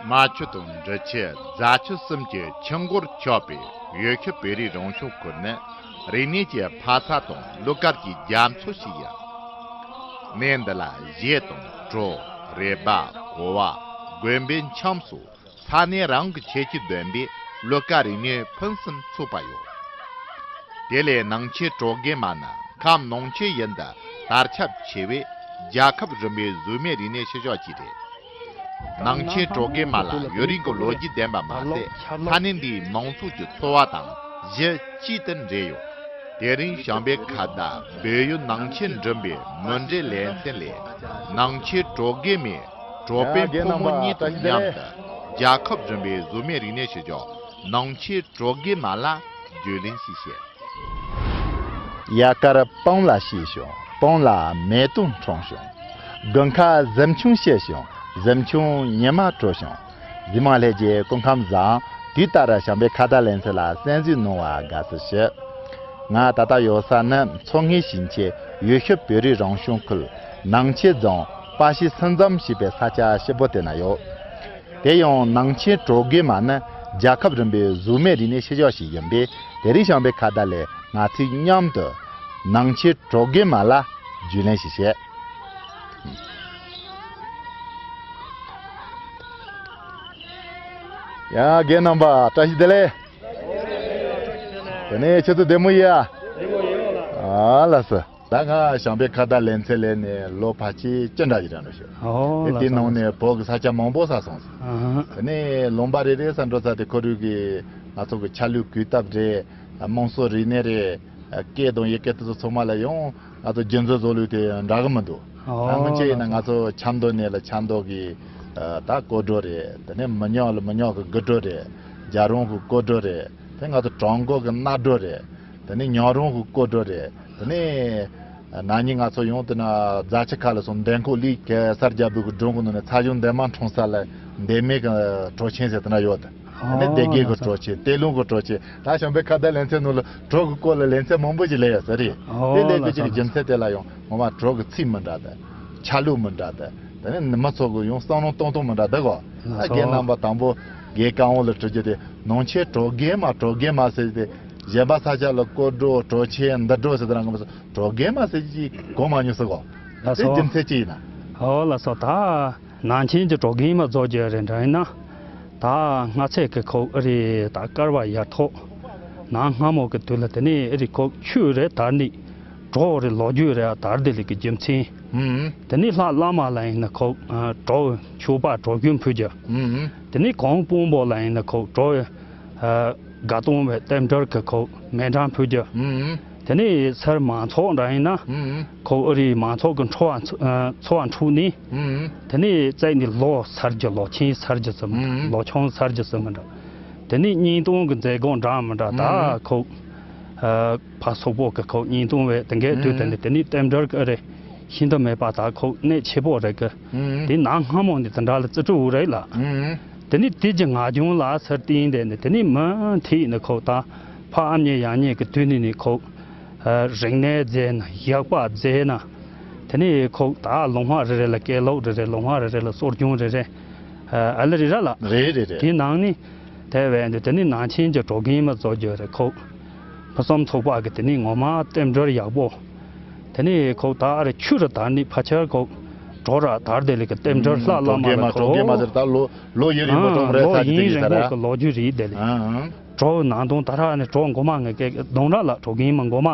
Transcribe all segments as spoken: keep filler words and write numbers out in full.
རྨ་ཆུ་དང་འབྲི་ཆུ། རྫ་ཆུ་གསུམ་གྱི་ཆུ་འགོར་ཆགས་པའི་ཡུལ་ཤུལ་བོད་རིགས་རང་སྐྱོང་ཁུལ་ནི་རིག་གནས་ཀྱི་འཕག་འཚག་དང་གླུ་གར་གྱི་རྒྱ་མཚོ་ཞིག་ཡིན། གནས་འདི་ལ་གཞས་དང་བྲོ། རུས་སྦལ། གོ་བ། དགོན་པའི་འཆམ་སོགས་ས་གནས་རང་གི་ཁྱད་ཆོས་ལྡན་པའི་གླུ་གར་རིག་གནས་ཕུན་སུམ་ཚོགས་པ་ཡོད། དེ་ལས་ནང་ཆེན་བྲོ་རྒན་མ་ནི་ཁམས་ནང་ཆེན་ཡུལ་འདི་དར་ཁྱབ་ཆེ་བའི་རྒྱལ་ཁབ་རིམ་པའི་གཟུགས་མེད་རིག་གནས་ཤུལ་བཞག་ཅིག་རེད། ནང་ཆེན་བྲོ་རྒན་མ་ལ་ཡུན་རིང་གི་ལོ་རྒྱུས་ལྡན་པ་མ་ཟད། ས་གནས་འདིའི་མང་ཚོགས་ཀྱི་འཚོ་བ་དང་གཞི་གཅིག་ཏུ་འབྲེལ་ཡོད། དེ་རིང་བྱམས་པའི་ཁ་བརྡ་བོད་ཡུལ་ནང་ཆེན་འགྲིམ་པའི་མུ་འབྲེལ་ལེ་ཚན་ལས། ནང་ཆེན་བྲོ་རྒན་མའི་བྲོ་དཔོན་ཕོ་མོ་གཉིས་དང་མཉམ་དུ་རྒྱལ་ཁབ་རིམ་པའི་གཟུགས་མེད་རིག་གནས་ཤུལ་བཞག་ནང་ཆེན་བྲོ་རྒན་མ་ལ་རྒྱུས་ལོན་ཞིག་བྱེད། དབྱར་ཁར་སྤང་ལ་སྐྱེས་ཤིང་སྤང་ལ་མེ་ཏོག་འཁྲུངས་ཤིང་། དགུན་ཁར་གཟིམ་ཆུང་བྱས་ཤིང་གཟིམ་ཆུང་ཉི་མ་དྲོ་ཞིང་། གཟིགས་མོ་ལྷན་རྒྱས་སྐུ་ཁམས་བཟང་། དུས་ལྟར་བྱམས་པའི་ཁ་བརྡ་ལེ་ཚན་ལ་གསན་གཟིགས་གནང་བར་དགའ་བསུ་ཞུ། ང་ད་ལྟ་ཡོད་ས་ནི་མཚོ་སྔོན་ཞིང་ཆེན་ཡུལ་ཤུལ་བོད་རིགས་རང་སྐྱོང་ཁུལ་ནང་ཆེན་རྫོང་དཔའ་ཤོད་སུན་འཛོམས་ཞེས་པའི་ས་ཆ་སྐྱིད་པོ་དེ་ན་ཡོད། དེ་ཡང་ནང་ཆེན་བྲོ་རྒན་མ་ནི་རྒྱལ་ཁབ་རིམ་པའི་གཟུགས་མེད་རིག་གནས་ཤུལ་བཞག་ཞིག་ཡིན་པས། དེ་རིང་བྱམས་པའི་ཁ་བརྡ་ལས་ང་ཚོས་མཉམ་དུ་ནང་ཆེན་བྲོ་རྒན་མ་ལ་རྒྱུས་ལོན་ཞིག་བྱེད། ཡ། རྒན་རྣམ་པ་བཀྲ་ཤིས་བདེ་ལེགས། དེ་ནས་ཁྱེད་ཚོ་བདེ་མོ་ཡིན་ཨ། ཨ་ལགས་སོ། ད་ང་བྱམས་པའི་ཁ་བརྡ་ལེ་ཚན་ལས་ནས་ལོ་ཕལ་ཆེར་བཅུ་འདྲ་ཞིག་རག་འགྲོ་ཞིག་ཨོ་དེ་ལགས་དེའི་སོ་ནང་ནས་བོད་ཀྱི་ས་ཆ་མང་པོ་ཟ་སོང་ཟིག་ཨ་ཧ། དེ་ནས་ལུང་པ་རེ་རེ་ཟ་འགྲོ་ས་དེ་ཁོ་རང་གི་ང་ཚོ་གི་ཆ་ལུགས་གོས་སྟབས་རེད། དམངས་སྲོལ་རིག་གནས་རེད། སྐད་དང་ཡི་གེ་དེ་ཚོ་ཚང་མ་ལ་ཡང་ང་ཚོ་རྒྱུན་འཛིན་བཟོ་ལུགས་དེ་འདྲ་གི་མི་འདུག་ཨོ་ད་སྔོན་ཆད་ཡིན་ན་ང་ཚོ་ཆབ་མདོ་ནས་ལ་ཆབ་མདོ་གི་ད་སྐོར་བྲོ་རེད། དེ་ནས་མི་ཉག་ལ་མི་ཉག་གི་དགུ་བྲོ་རེད། རྒྱལ་རོང་གི་སྐོར་བྲོ་རེད། དེ་ང་ཚོ་བྲག་འགོ་གི་གནའ་བྲོ་རེད། དེ་ནས་ཉག་རོང་གི་སྐོར་བྲོ་རེད། དེ་ནས་ན་ནིང་ང་ཚོ་ཡང་དེ་ན་རྫ་ཆུ་ཁ་ལ་སོང་། འདན་ཁོག་ལིག་གེ་སར་རྒྱལ་པོ་གི་སྒྲུང་གི་ནང་ནས་ཚ་གཞུང་འདན་མ་འཁྲུངས་ས་ལ་འདན་མའི་གི་གྲོ་ཆེན་ཟེར་དེ་ན་ཡོད། དེ་ནས་སྡེ་དགེ་གི་གྲོ་ཆེན། གཏེར་ལུང་གི་གྲོ་ཆེན། ད་བྱམས་པའི་ཁ་བརྡ་ལེ་ཚན་ནང་ལ་བྲོ་གི་སྐོར་ལ་ལེ་ཚན་མང་པོ་ཞིག་ལས་ཡོད་ས་རེད། དེ་ལས་དགོས་ཀྱི་རྒྱུ་མཚན་དེ་ལ་ཡང་ངོ་མ་བྲོ་གི་ཚིག་མི་འདྲ་དང་། ཆ་ལུགས་མི་འདྲ་དང་། དེ་ནས་མི་ཚོ་གི་ཡང་བསམ་བློ་གཏོང་སྟངས་མི་འདྲ་དང་གོ། ད་རྒན་རྣམ་པ་དང་པོ་རྒན་རྐང་བ་ལ་དྲི་རྒྱུ་དེ་ནང་ཆེན་བྲོ་རྒན་མ་བྲོ་རྒན་མ་ཟེར་ཏེ་གཞན་པ་ས་ཆ་ལ་སྐོར་བྲོ་གྲོ་ཆེན་འདི་བྲོ་ཟེར་དེ་རང་གི་མི་ཚོ་བྲོ་རྒན་མ་ཟེར་གྱི་གོ་མ་མྱོང་ཟེར་གོ། ལགས་སོ། དེ་རྒྱུ་མཚན་ཅི་ཡིན་ན། ཨོ་ལགས་སོ། ད་ནང་ཆེན་གྱི་བྲོ་རྒན་མ་བཟོ་རྒྱུ་རེད་འདྲ་ཡིན་ན། ད་སྔ་ཚད་ཀྱི་ཁོ་ཨ་རི་ད་སྐར་བ་ཡར་ཐོག་ནང་སྔ་མོ་གི་དུས་ལ་དེ་ནས་ཨ་རི་ཁོ་ཆོས་རེད་དར་ནི་བྲོ་རེད་ལོ་རྒྱུས་རེད་དར་དེ་ལས་ཀྱི་རྒྱུ་མཚན། ཨུམ། དེ་ནས་ལྷ་བླ་མ་ལ་ཡིན་ན་ཁོ་བྲོ་མཆོད་པ་བྲོ་རྒྱུན་ཕུལ་རྒྱུ། ཨུམ། དེ་ནས་གོང་དཔོན་པོ་ལ་ཡིན་ན་ཁོ་བྲོ་དགའ་སྟོན་བའི་རྟེན་འབྲེལ་གྱི་ཁོ་མཎྜལ་ཕུལ་རྒྱུ། ཨུམ། དེ་ནས་སེར་མང་ཚོགས་འདྲ་ཡིན་ན། ཨུམ། ཁོ་ཨ་རིའི་མང་ཚོགས་ཀྱི་འཚོ་བ་འཚོ་བ་འཁྲུག་ནས། ཨུམ། དེ་ནས་བཙལ་ནས་ལོ་གསར་རྒྱུ་ལོ་ཆེན་གསར་རྒྱུ་ཟེར་མི་འདྲ། ཨུམ། ལོ་ཆུང་གསར་རྒྱུ་ཟེར་མི་འདྲ། དེ་ནས་གཉེན་སྟོན་གྱི་མཛད་སྒོ་འདྲ་མི་འདྲ་ད་ཨུམ། ཁོ་ཕ་སོག་པོ་གི་ཁོ་གཉེན་སྟོན་བས་དེ་འགའི་དུས་དེ་ནས་དེ་ནས་རྟེན་འབྲེལ་གྱི་ཨ་རི་ཤིན་ཏུ་མེད་པ་ད་ཁོ་གནད་ཆེ་པོ་རེད་གི། ཨུམ། དེ་ནང་སྔ་མོ་ནས་དེ་འདྲ་ལ་རྩིས་སྤྲོད་རེད་ལ། ཨུམ། དེ་ནས་དེ་གྱི་ང་རྒྱུན་ལ་སར་བརྟེན་དེ་ནས་དེ་ནས་མུ་མཐུད་ནས་ཁོ་ད་ཕ་ཨ་མྱེས་ཡང་མྱེས་ཀྱི་དུས་ནས་ནས་ཁོ། རིག་གནས་མཛད་ན་ཡག་པ་མཛད་ན། དེ་ནས་ཁོ་ད་ལུང་པ་རེ་རེ་ལ་སྐད་ལོག་རེ་རེ་ལུང་པ་རེ་རེ་ལ་གསོ་སྦྱོང་རེ་རེ། ཨ་ལ་རེ་ར་ལ། རེད་རེད་རེད། དེའི་ནང་ནས་དེ་བས་འདི་དེ་ནས་ནང་ཆེན་གྱི་བྲོ་རྒན་མ་བཟོ་རྒྱུ་རེད་ཁོ། ཕུན་སུམ་ཚོགས་པ་གི་དེ་ནས་ངོ་མ་རྟེན་འབྲེལ་ཡག་པོ། དེ་ནས་ཁོ་ད་རེ་ཆུ་རུ་དར་ནས་ཕ་ཆར་ཁོ་བྲོ་ར་དར་དེ་ལས་ཀྱི་རྟེན་འབྲེལ་ལྷ་བླ་མ་ལ་ཁོ། བྲོ་རྒན་མ་བྲོ་རྒན་མ་ཟེར་ད་ལོ་ལོ་ཡུན་རིང་པོ་ཐོག་རེད་ཚ་ཅིག་དེ་ཡིན་ས་ར། ལོ་རྒྱུས་རེད་དེ་ལས། བྲོ་ནང་དོན་ད་ར་ནི་བྲོ་མགོ་མ་ངེས་ཀྱི་གདོང་ར་ལ་བྲོ་རྒན་མ་མགོ་མ།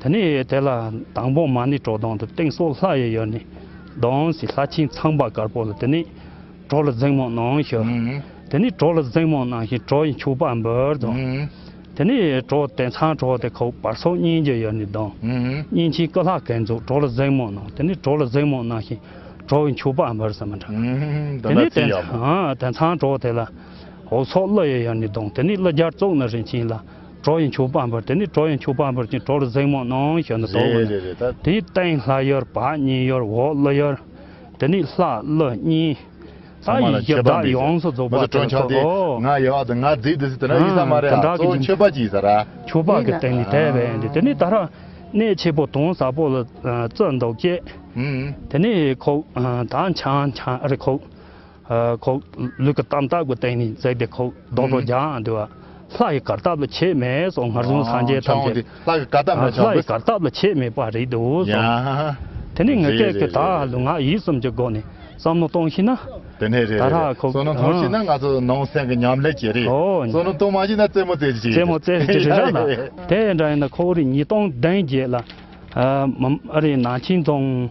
དེ་ནས་དེ་ལ་དང་པོ་མ་ཎི་བྲོ་དང་དུ་སྟེང་སོགས་ལྷ་ཡི་ཡོད་ནི་གདོང་སི་ལྷ་ཆེན་ཚངས་པ་དཀར་པོ་ལ་དེ་ནས་བྲོ་ལ་གཟིགས་མོ་གནང་ཞུ། དེ་ནས་བྲོ་ལ་གཟིགས་མོ་གནང་ཞིང་བྲོ་ཡི་མཆོད་པ་འབུལ་དང་། དེ་ནས་བྲོ་དེ་ཚང་བྲོ་དེ་ཁོ་བར་སོགས་གཉེན་གྱི་ཡོད་ནི་གདོང་། གཉེན་ཆེན་ཀུ་ལྷ་གན་ཚོགས་བྲོ་ལ་གཟིགས་མོ་གནང་། དེ་ནས་བྲོ་ལ་གཟིགས་མོ་གནང་ཞིང་བྲོ་ཡི་མཆོད་པ་འབུལ་ཟེར་མི་འདྲ། དེ་ནས་དེ་ཚང་དེ་ཚང་བྲོ་དེ་ལ། འོག་ཚོགས་ཀླུ་ཡི་ཡོད་ནི་གདོང་། དེ་ནས་ཀླུ་རྒྱལ་བཙུགས་ནི་རིན་ཆེན་ལ། བྲོ་ཡི་མཆོད་པ་འབུལ། དེ་ནས་བྲོ་ཡི་མཆོད་པ་འབུལ་ཅིང་བྲོ་ལ་གཟིགས་མོ་གནང་ཞུ་ནི་གདོང་། རེད་རེད་རེད་ད། དེའི་སྟེང་ལྷ་ཡོད་བ་གཉན་ཡོད་འོག་ཀླུ་ཡོད། དེ་ནས་ལྷ་ཀླུ་གཉན། ད་ཚང་མ་ལ་ཡི་ཞབས་མཆོད་པ་བདག་འདི་ཡོངས་སུ་རྫོགས་པ་མི་ཚོ་དྲོན་ཆགས་དེ་ང་ཡོད་ཨ་ད་ང་རྫིག་འདི་སི་དེ་ན་ཡིན་ས་མ་རེད་ཨ། གཙོ་བོ་མཆོད་པ་ཅིག་ཡིན་ས་ར། མཆོད་པ་གི་སྟེང་ནས་དེ་བས་འདི་དེ་ནས་ད་ར་གནས་ཆེ་པོ་དོང་ཟབ་པོ་ལ་བརྩི་འདུག་ཅེས། དེ་ནས་ཁོ་ད་འཆང་འཆང་རེ་ཁོ། ཨ་ཁོ་ལུས་ཀྱི་གཏམ་སྟབས་ཀྱི་སྟེང་ནས་བཙལ་ཏེ་ཁོ་རྡོག་རྡོག་ཨུམ། རྒྱག་འདུག་བ། ལྷ་ཡི་གར་སྟབས་ལ་ཆད་མེད་སོགས། ངར་བྱུང་སངས་རྒྱས་ཐམས་ཅད། ཨ་ལྷ་ཡི་གར་སྟབས་ལ་ཨ་ཆགས་ལྷ་ཡི་དགོས། གར་སྟབས་ལ་ཆད་མེད་པ་རེད་འདུག་གསུངས། ཡ། དེ་ནས་ངའི་རེད་སྐད་ཀྱི་རེད་ད་རེད་རེད། ལུས་ངག་ཡིད་གསུམ་གྱི་སྒོ་ནས་བསམ་བློ་གཏོང་ཤེས་ན། དེ་ནས་རེད་ད་རེད་ར་རེད། ཁོ་བསམ་བློ་གཏོང་ཤེས་ན། ཨ་ང་ཚོ་ནང་སེམས་ཀྱི་ཉམས་ལེན་བྱེད་རེད། ཨོ། བསམ་བློ་གཏོང་མ་ཤེས་ན་རྩེད་མོ་རྩེ་རྒྱུ་རྩེད་མོ་རྩེ་རྒྱུ་རེད་ར་ལ། དེ་འདྲ་ཡིན་ན་ཁོ་རེ་ཉིས་སྟོང་བདུན་བརྒྱད་ལ། ཨ་མ་ཨ་རེ་ནང་ཆེན་རྫོང་།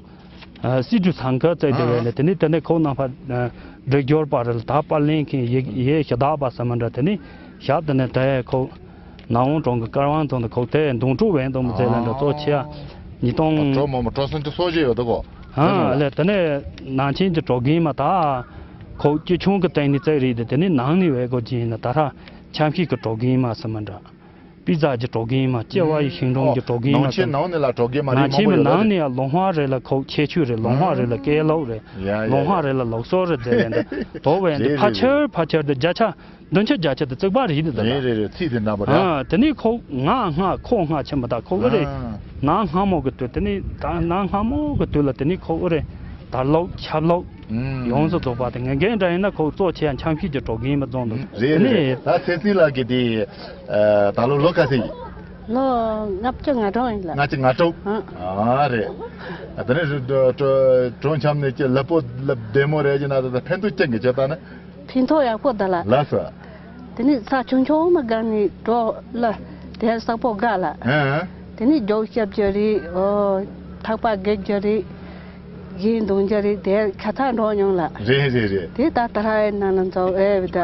ཨ་སྲིད་གྲོས་ཚང་ཁ་བཙལ་དེ་བས་ལ། དེ་ནས་དེ་ནས་ཁོ་རྣམ་པ་ཨ་སྒྲིག་སྦྱོར་པ་རེད་ལ། ད་པར་ལེན་མཁན་ཡེ་ཡེ་ཞི་བདག་པ་ཟེར་མི་འདྲ། དེ་ནས་ཞབས་དེ་ནས་དེ་ཁོ་ནག་དབང་གྲོང་གི་ཀར་དབང་ཚང་དུ་ཁོ་དེ་མདུང་དྲུག་བན་དང་མི་ཚེ་ལ་འདྲ་གཙོ་ཆེ་ཨ་ཉིས་སྟོང་གྲོགས་མོ་མོ་གྲོགས་སུན་ཏུ་གསོ་བྱེད་ཡོད་དོ་གོ། ཨ་ལས་དེ་ནས་ནང་ཆེན་གྱི་གྲོགས་རྒན་མ་ད་ཁོ་སྐྱིད་ཆུང་གི་སྟེང་ནས་བཙལ་རེད་དེ། དེ་ནས་ནང་ནས་བས་གོ་ཅིན་ན་ད་ར་འཆམ་ཤེས་ཀྱི་གྲོགས་རྒན་མ་ཟེར་མི་འདྲ། པི་ཙ་གྱི་གྲོགས་རྒན་མ། ལྕི་བ་ཡི་ཤིང་སྡོང་གི་གྲོགས་རྒན་མ་ནང་ཆེན་ཟེར། ནང་ནས་ལ་གྲོགས་རྒན་མ་རེད་ནང་ཆེན་མང་པོ་མི་ཡོད་ནང་རེད། ནས་ཡང་ལོང་བ་རེད་ལ་ཁོག་ཁྱད་ཆོས་རེད། ལོང་བ་རེད་ལ་སྐད་ལོག་རེད། ཡ་ཡ་ལོང་བ་ཡ། རེད་ལ་ལུགས་སྲོལ་རེད་ཟེར་ལན་འདི་དོ་བས་འདི། རེད་ཕ་རེད་ཆེར་རེད། ཕ་ཆེར་དུ་བརྒྱ་ཆ་བདུན་ཅུ་བརྒྱད་ཅུ་དུ་བརྩིགས་པ་རེད་འདི་ལ། རེད་རེད་རེད། ཚིག་དེ་འདྲ་པོ་རེད། ཨ་དེ་ནས་ཁོག་ང་སྔ་ཁོག་སྔ་ཕྱིན་པ་དང་ཁོག་ཨ་རེད། ཨ་ང་སྔ་མོ་གི་དུས་དེ་ནས་ད་ང་སྔ་མོ་གི་དུས་ལ་དེ་ནས་ཁོག་ཨ་རེད། དར་ལོག་ཆབ་ལོག་ཨུམ། ཡོངས་སུ་རྫོགས་པ་དེ་ངས་འགན་འདྲ་ཡིན་ན་ཁོ་གཙོ་ཆེ་ཡང་འཆམ་ཤེས་ཀྱི་གྲོགས་རྒན་མ་རྫོང་དུ། རེད་དེ་རེད་རེད། ནས་ད་ཚེ་བརྟན་ལགས་ཀྱི་དེ་ད་ལོ་ལོ་ག་ཚོད་ཡིན། ལོ་ལྔ་བཅུ་ང་དྲུག་ཡིན་ལགས། ལྔ་བཅུ་ང་དྲུག་ཨ། ཨ་རེད། དེ་ནས་གྲོ་འཆམ་ནས་ཀྱི་ལབ་པོ་ལབ་བདེ་མོ་རེད་ཀྱི་ན། ད་ཕན་ཐོགས་ཅན་གྱི་བྱེད་སྟངས་ནི། ཕན་ཐོགས་ཡག་པོ་ད་ལགས། ལགས་སོ། དེ་ནས་ས་ཆུང་ཆུང་མ་སྒང་ནས་འགྲོ་ལ་དེ་ས་པོ་དགའ་ལ། ཨ། དེ་ནས་རྒྱུག་རྐྱབ་རྒྱུ་རེད། ཨོ། ཐག་པ་སྒེག་རྒྱུ་རེད། གཞན་འདོན་རྒྱུ་རེད། དེ་ཁ་ཚ་འགྲོ་མྱོང་ལ། རེད་རེད་རེད། དེ་ད་ད་ར་ཨེ་ན་ན་ཚོ་ཨེ་བི་ད་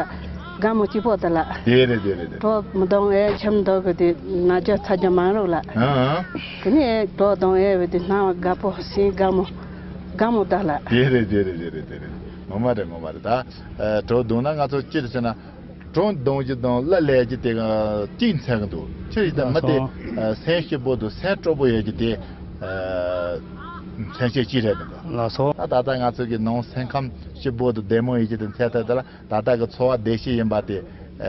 དགའ་མོ་སྐྱིད་པོ་ད་ལ། དེ་རེད་དེ་རེད་དེ། གྲོགས་མི་གཏོང་ཨེ་ཁྱིམ་འདོག་གི་དེ་ན་རྒྱུ་ཚ་རྒྱུ་མ་རུག་ལ། ཨ་ཨ། དེ་ནས་གྲོགས་གཏོང་ཨེ་བི་དེ་སྣང་བ་དགའ་པོ་སེམས་དགའ་མོ་དགའ་མོ་ད་ལ། དེ་རེད་དེ་རེད་དེ་རེད་དེ་རེད། ངོ་མ་རེད་ངོ་མ་རེད། ད་གྲོགས་གཏོང་ན་ང་ཚོ་སྤྱིར་བྱས་ན། གྲོགས་གཏོང་རྒྱུ་དང་གླུ་ལེན་རྒྱུ་དེ་གཅིག་འཚལ་གི་འདུག་ཁྱེད་ཡིན་ད་མི་དེ་སེམས་སྐྱིད་པོ་དང་སེམས་སྤྲོ་པོ་ཡོད་རྒྱུ་དེ་མཚོན་བྱེད་ཅིག་རེད་འདུག་ལགས་སོ། ད་ད་ལྟ་ང་ཚོ་གི་ནང་སེམས་ཁམས་སྐྱིད་པོ་དང་བདེ་མོ་ཡོད་རྒྱུ་དེ་མཚོན་ཐུབ་དེ་ལ་ད་ལྟ་གི་འཚོ་བ་བདེ་སྐྱིད་ཡིན་པ་དེ་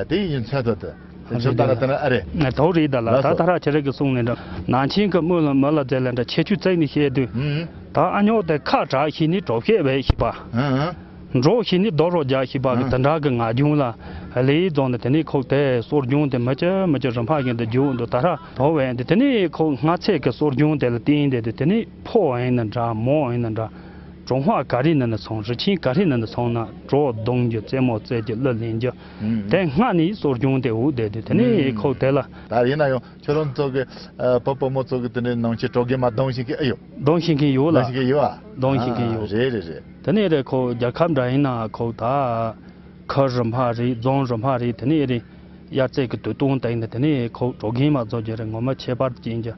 དེ་ཡིན་མཚོན་ཐུབ་དེ་དེ་ཆོག་ད་ལ་དེ་ན་ཨ་རེད། ད་རེད་ད་ལ། ད་ད་ར་ཁྱེད་རང་གི་གསུང་ནས་འདྲ་ནང་ཆེན་གི་མི་ལ་མི་ལ་དེ་ལ་འདྲ་ཁྱད་ཆོས་བཙལ་ནས་བཤད་དུས་ད་ཨ་ཉོག་དེ་ཁ་གྲག་ཤེས་ནི་གྲོགས་བཤད་བས་ཤེས་པ། འགྲོ་ཤེས་ནི་རྡོ་རོ་རྒྱག་ཤེས་པ་གི་དེ་འདྲ་གི་ང་རྒྱུན་ལ་ལས་རྫོང་ནས་དེ་ནས་ཁོ་དེ་གསོ་སྦྱོང་དེ་མི་ཅི་མི་ཅི་རིམ་པ་བཞིན་དུ་རྒྱུག་འདུག་ད་ར་དོ་བས་འདི་དེ་ནས་ཁོ་སྔ་ཚེ་གི་གསོ་སྦྱོང་དེ་ལ་བརྟེན་ཏེ་དེ་དེ་ནས་ཕོ་ཡིན་ན་འདྲ་མོ་ཡིན་ན་འདྲ་གྲོང་པ་ག་རེ་ནང་ན་སོང་རི་ཆེན་ག་རེ་ནང་ན་སོང་ན་གྲོགས་གཏོང་རྒྱུ་རྩེད་མོ་རྩེ་རྒྱུ་གླུ་ལེན་རྒྱུ་དེ་སྔ་ནས་གསོ་སྦྱོང་དེ་འུག་བསྡད་དེ་དེ་ནས་ཁོ་དེ་ལ། ད་ཡིན་ན་ཡང་ཁྱོད་རང་ཚོ་གི་བུ་བུ་མོ་ཚོ་གི་དེ་འདྲའི་ནང་ཆེན་གྲོགས་རྒན་མ་གཏོང་ཤེས་མཁན་ཨེ་ཡོད། གཏོང་ཤེས་མཁན་ཡོད་ལ། གཏོང་ཤེས་མཁན་ཡོད་ཨ། གཏོང་ཤེས་མཁན་ཡོད། རེད་རེད་རེད། དེ་ནས་རེད་ཁོ་རྒྱལ་ཁབ་འདྲ་ཡིན་ན་ཁོ་ད་ཁུལ་རིམ་པ་རེད། རྫོང་རིམ་པ་རེད། དེ་ནས་རེད་དབྱར་རྩེ་གི་དུས་སྟོན་སྟེང་ནས་དེ་ནས་ཁོ་གྲོགས་རྒན་མ་བཟོ་རྒྱུ་རེད། ངོ་མ་ཁྱད་པར་ཅན་གྱི་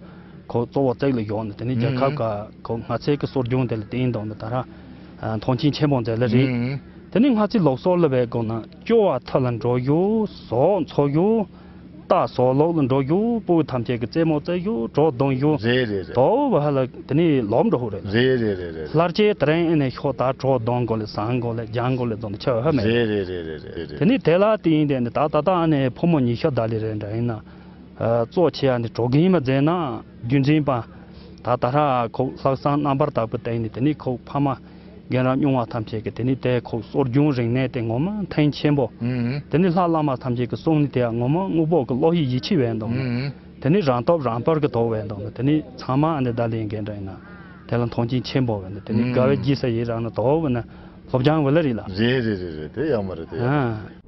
ཁོ་གཙོ་བོ་བརྩེགས་ལ་བཞག་ནས་དེ་ནས་རྒྱལ་ཁབ་ཀ་ཁོ་སྔ་ཚེ་གི་གསོ་སྦྱོང་དེ་ལ་བརྟེན་བཏང་ནས་ད་ར་མཐོང་ཆེན་ཆེན་པོ་མཛད་ལ་རེད། དེ་ནས་སྔ་ཚེ་ལུགས་སྲོལ་ལ་བས་དགོངས་ན་སྐྱོ་བ་ཐུར་ལ་འགྲོ་རྒྱུ་ཟོག་འཚོ་རྒྱུ། རྟ་ཟོག་ལོག་ལ་འགྲོ་རྒྱུ། སྤུ་གུ་ཐམས་ཅད་ཀྱི་རྩེད་མོ་རྩེ་རྒྱུ། གྲོགས་གཏོང་རྒྱུ། རེད་རེད་རེད། དོ་བ་ཧ་ལ་དེ་ནས་ལོབ་འགྲོ་ཧུ་རེད། རེད་རེད་རེད་རེད། ལྷར་བཅས་དེ་རིང་ཨེ་ནས་ཤོག་ད་གྲོགས་གཏོང་དགོས་ལེ་བཟང་དགོས་ལེ་སྦྱང་དགོས་ལེ་བཟང་དུ་ཆ་ཧ་མེད། རེད་རེད་རེད་རེད་རེད། དེ་ནས་དེ་ལ་བརྟེན་དེ་ནས་ད་ད་ད་ཨ་ནས་ཕོ་མོ་ཉི་ཤུ་ད་ལི་རེད་འདྲ་ཡིན་ན། གཙོ་ཆེ་ཡ་ནི་གྲོགས་རྒན་མ་མཛད་ན་རྒྱུན་འཛིན་པ། ད་ད་ར་ཁོ་ལྷག་བསམ་རྣམ་པར་དག་པའི་སྟེང་ནས་དེ་ནས་ཁོ་ཕ་མ། རྒན་རབས་རྙིང་བ་ཐམས་ཅད་ཀྱིས་དེ་ནི་དེ་ཁོ་གསོ་སྦྱོང་རིག་གནས་དེ་ངོ་མ་མཐུན་ཆེན་པོ། ཨུམ། དེ་ནི་ལྷ་བླ་མ་ཐམས་ཅད་ཀྱིས་གསུངས་ནི་དེ་ངོ་མ་དངོས་པོ་གི་བློ་ཡི་ཡིད་ཆེས་བས་འདུག་ནི། ཨུམ། དེ་ནི་རང་སྟོབས་རང་སྤར་གྱི་དོགས་བས་འདུག་ནི་དེ་ནི་ཚང་མ་ཨ་འདི་ད་ལས་འགན་འདྲ་ཡིན་ན་དེ་ལ་མཐོང་ཆེན་ཆེན་པོ་བས་འདུག་དེ་ནི་ཨུམ། དགའ་བའི་རྗེས་སུ་ཡི་རང་ནི་དོགས་བས་ན་སློབ་སྦྱང་བ་ལ་རེད་ལ། རེད་རེད་རེད་རེད། དེ་ཡག་མོ་རེད་དེ། ཨ།